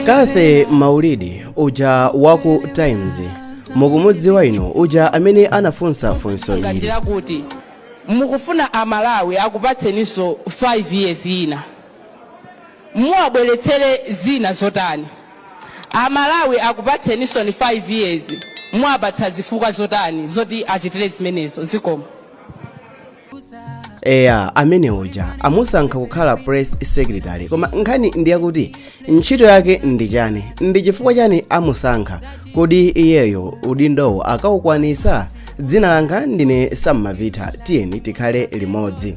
Cathy Maulidi uja waku Times mukumudziwa inu, uja amene anafunsa funso ili. Ngati kuti mukufuna Amalawi akupatseninso 5 years ina, muwabweretsere zina zotani? Amalawi akupatseninso ni 5 years, muwapatsa zifukwa zotani zoti achitire zimenezo? Zikomo. Eya, amene uja amusankha kukhala press secretary, koma nkhani ndiyakuti ntchito yake ndi chani? Ndi chifukwa chani amusankha? Kodi iyeyo udindowo akawukwanisa? Dzina langa ndine Sammavitha, tiyeni tikhale limodzi.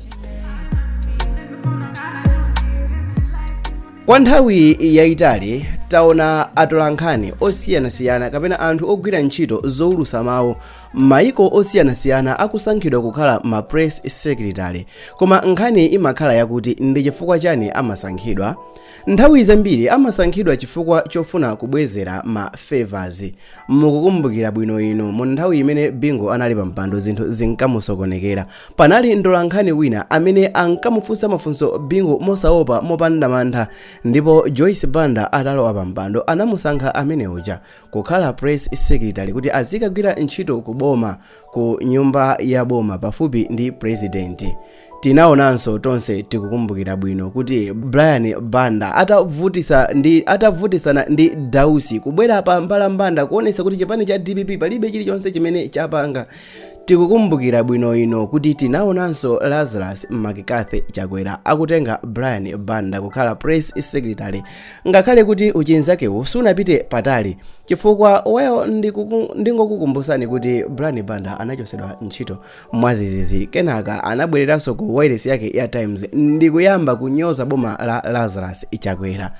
Kwa nthawi yayitali taona atolankhani osiyanasiyana kapena anthu ogwira ntchito zowulusa mawu m'mayiko osiyanasiyana akusankhidwa kukhala ma press secretary, koma nkhani imakhala yakuti ndi chifukwa chani amasankhidwa? Nthawi zambiri amasankhidwa chifukwa chofuna kubwezera ma favors. Mukukumbukira bwino inu, mu nthawi imene Bingu anali pa mpando zinthu zinkamusokonekera, panali mtolankhani wina amene ankamufunsa mafunso Bingu mosaopa, mopanda mantha, ndipo Joyce Banda atalowa pa mpando anamusankha amene uja kukhala press secretary kuti azikagwira ntchito ku boma, ku nyumba ya boma pafupi ndi president. Tinaonanso, tonse tikukumbukira bwino, kuti Brian Banda atavutisana ndi Dausi kubwera pa mbalambanda kuonetsa kuti chipani cha DPP palibe chilichonse chimene chapanga. Tikukumbukira bwino ino kuti tinaonanso Lazarus McCarthy Chakwera akutenga Brian Banda kukhala press secretary, ngakhale kuti uchinzakewu sunapite patali chifukwa, well, ndingokukumbusani kuti Brian Banda anachosedwa ntchito mwazizizi, kenaka anabwereranso ku wailesi yake ya Times ndikuyamba kunyoza boma la Lazarus Chakwera.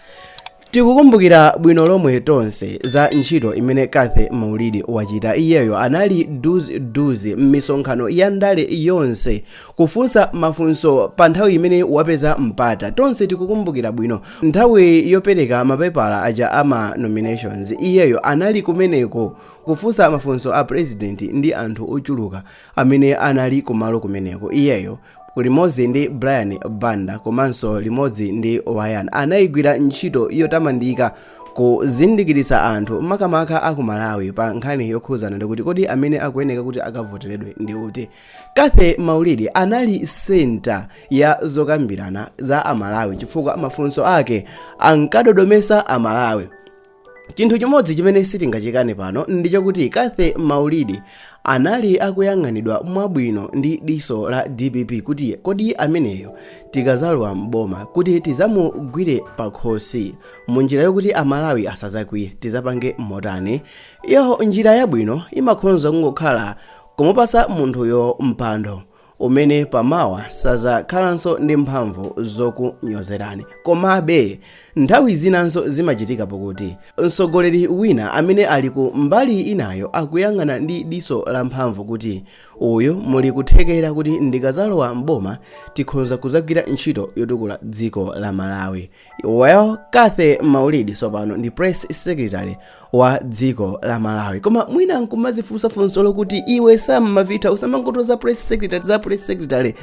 Tikukumbukira bwino lomwe tonse za ntchito imene Cathy Maulidi wachita. Iyeyo anali duziduzi m'misonkhano ya ndale yonse kufunsa mafunso pa nthawi imene wapeza mpata. Tonse tikukumbukira bwino nthawi yopereka mapepala aja ama nominations, iyeyo anali kumeneko kufunsa mafunso a president ndi anthu ochuluka amene anali kumalo kumeneko. Iyeyo limodzi ndi Brian Banda komanso limodzi ndi Wayan anayigwira ntchito yotamandika kuzindikiritsa anthu, makamaka aku Malawi, pa nkhani yokhuzana ndikuti kodi amene akuyeneka kuti akavoteredwe ndi uti. Cathy Maulidi anali center ya zokambirana za Amalawi chifukwa mafunso ake ankadodomesa Amalawi. Chinthu chimodzi chimene sitingachikane pano ndi chakuti Cathy Maulidi anali akuyang'anidwa mwabwino ndi diso la DPP kuti kodi ameneyo tikazalowa mboma kuti tizamugwire pakhosi munjira yokuti Amalawi asazakwiye tizapange motani? Yo njira yabwino imakhonza kungokhala kumupasa munthuyo mpando umene pamawa sazakhalanso ndi mphamvu zokunyozerani. Komabe nthawi zinanso zimachitika pokuti mtsogoleri wina amene ali ku mbali inayo akuyang'ana ndi diso la mphamvu kuti uyu muli kuthekera kuti ndikazalowa mboma tikhonza kuzagwira ntchito yotukula dziko la Malawi. Well, Cathy Maulidi tsopano ndi press secretary wa dziko la Malawi, koma mwina nkumazifunsa funso lokuti iwe Sammavitha, usamangoto za press secretary, za press secretary,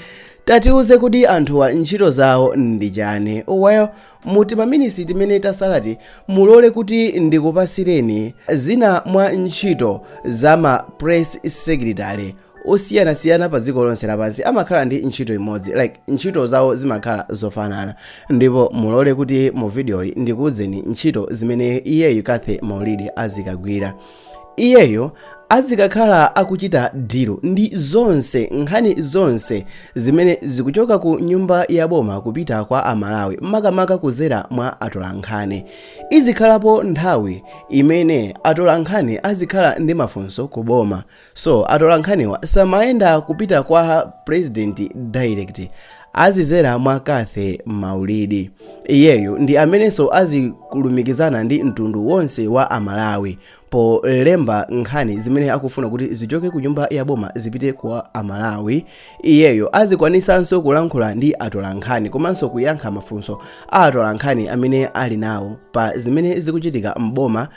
tatiuze kuti anthuwa ntchito zawo ndi chani? Well, muti maminisi timene tasalati mulole kuti ndikupasireni zina mwa ntchito za ma press secretary osiyanasiyana pa dziko lonse lapansi. Amakhala ndi ntchito imodzi, like ntchito zawo zimakhala zofanana, ndipo mulole kuti mu videoyi ndikuwuzeni ntchito zimene iyeyu Cathy Maulidi azikagwira. Iyeyo azikakhala akuchita deal ndi zonse, nkhani zonse zimene zikuchoka ku nyumba ya boma kupita kwa Amalawi, makamaka kuzera mwa atolankhani. Izikhalapo nthawi imene atolankhani azikhala ndi mafunso ku boma, so atolankhaniwa samayenda kupita kwa president direct, azizera mwa Cathy Maulidi. Iyeyu ndi amenenso azikulumikizana ndi mtundu wonse wa Amalawi polemba nkhani zimene akufuna kuti zichoke ku nyumba ya boma zipite kwa Amalawi. Iyeyo azikwanisanso kulankhula ndi atolankhani komanso kuyankha mafunso a atolankhani amene ali nawo pa zimene zikuchitika mboma.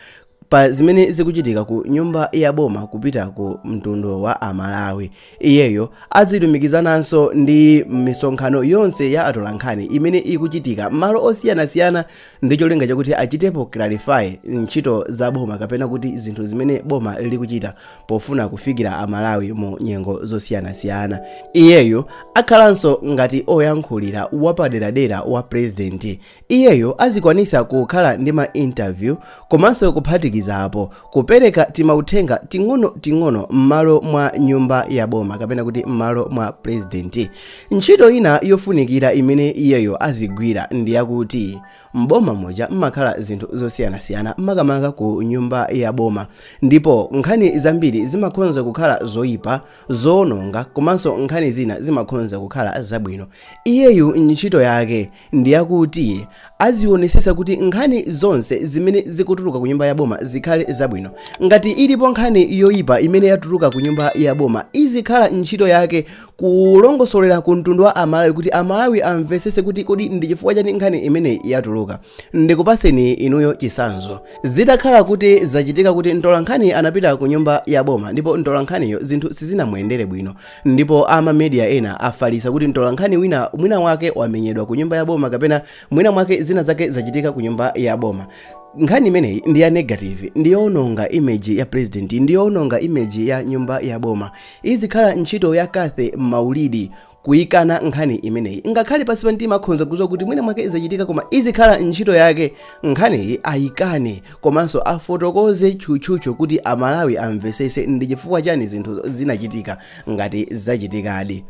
pa zimene zikuchitika ku nyumba ya boma kupita ku mtundu wa Amalawi. Iyeyo azilumikizananso ndi misonkhano yonse ya atolankhani imene ikuchitika m'malo osiyanasiyana ndi cholinga chakuti achitepo clarify ntchito za boma kapena kuti zinthu zimene boma likuchita pofuna kufikira Amalawi mu nyengo zosiyanasiyana. Iyeyo akhalanso ngati oyankhulira wapaderadera wa president. Iyeyo azikwanisa kukhala ndi ma interview komanso kuphatikiza apo kupereka timauthenga ting'ono-ting'ono m'malo mwa nyumba ya boma kapena kuti m'malo mwa president. Ntchito ina yofunikira imene iyeyo azigwira ndi yakuti m'boma muja mmakhala zinthu zosiyanasiyana, makamaka ku nyumba ya boma, ndipo nkhani zambiri zimakhonza kukhala zoyipa, zoononga, komanso nkhani zina zimakhonza kukhala zabwino. Iyeyu ntchito yake ndi yakuti azionesesa kuti nkhani zonse zimene zikutuluka ku nyumba ya boma zikhale zabwino. Ngati ilipo nkhani yoyipa imene yatuluka ku nyumba ya boma, izikhala ntchito yake kulongosolera ku mtundu wa Amalawi kuti Amalawi amvesese kuti kodi ndi chifukwa chani nkhani imeneyi yatuluka. Ndikupaseni inuyo chisanzo. Zitakhala kuti zachitika kuti mtolankhani anapita ku nyumba ya boma ndipo mtolankhaniyo zinthu sizinamuyendere bwino, ndipo ama media ena afalisa kuti mtolankhani wina mwina wake wamenyedwa ku nyumba ya boma kapena mwina mwake zina zake zachitika ku nyumba ya boma. Nkhani imeneyi ndi ya negative, ndi yoononga image ya president, ndi yoononga image ya nyumba ya boma. Izikhala ntchito ya Cathy Maulidi kuyikana nkhani imeneyi, ngakhale pansi pa mtima akhonza kudziwa kuti mwina mwake zachitika, koma izikhala ntchito yake nkhaniyi ayikane komanso afotokoze tchutchutchu kuti Amalawi amvesese ndi chifukwa chani zinthu zinachitika ngati zachitikadi.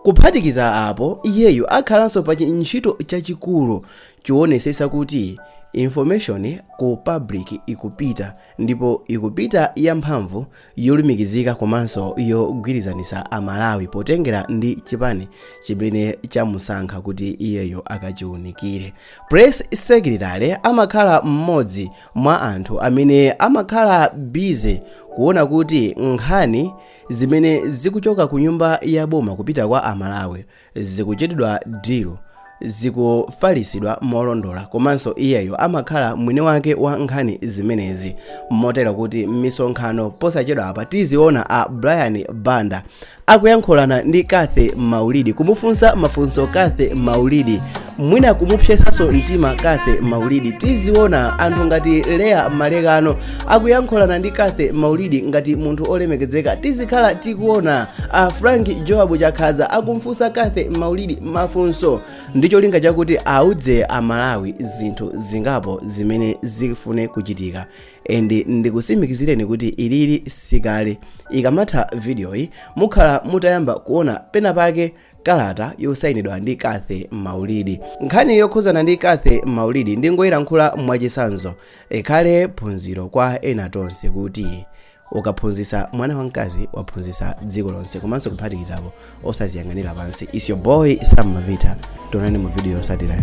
Kuphatikiza apo, iyeyu akhalanso pa ntchito chachikulu chionesesa kuti information ku public ikupita, ndipo ikupita yamphamvu, yolumikizika komanso yogwirizanisa Amalawi potengera ndi chipani chimene chamusankha kuti iyeyo akachiunikire. Press secretary amakhala mmodzi mwa anthu amene amakhala busy kuona kuti nkhani zimene zikuchoka ku nyumba ya boma kupita kwa Amalawi zikuchitidwa deal, zikufalisidwa molondola, komanso iyeyo amakhala mwini wake wa nkhani zimenezi, motero kuti m'misonkhano posachedwa apa tiziona a Brian Banda akuyankhulana ndi Cathy Maulidi, kumufunsa mafunso Cathy Maulidi, mwina kumupsesanso mtima Cathy Maulidi. Tiziona anthu ngati Leya Malekano akuyankhulana ndi Cathy Maulidi ngati munthu olemekezeka. Tizikhala tikuona a Frank Joab Chakhaza akumfunsa Cathy Maulidi mafunso ndi cholinga chakuti audze Amalawi zinthu zingapo zimene zifune kuchitika. And ndikusimikizireni kuti ilili sikale, ikamatha videoyi mukhala mutayamba kuona pena pake kalata yosayinidwa ndi Cathy Maulidi. Nkhani yokhuzana ndi Cathy Maulidi ndingoyilankhula mwachisanzo, ikhale phunziro kwa ena tonse kuti ukaphunzitsa mwana wamkazi waphunzitsa dziko lonse, komanso kuphatikizapo osaziyang'anira pansi. Is your boy Sam Mavita. Tionane mu video yotsatirayo.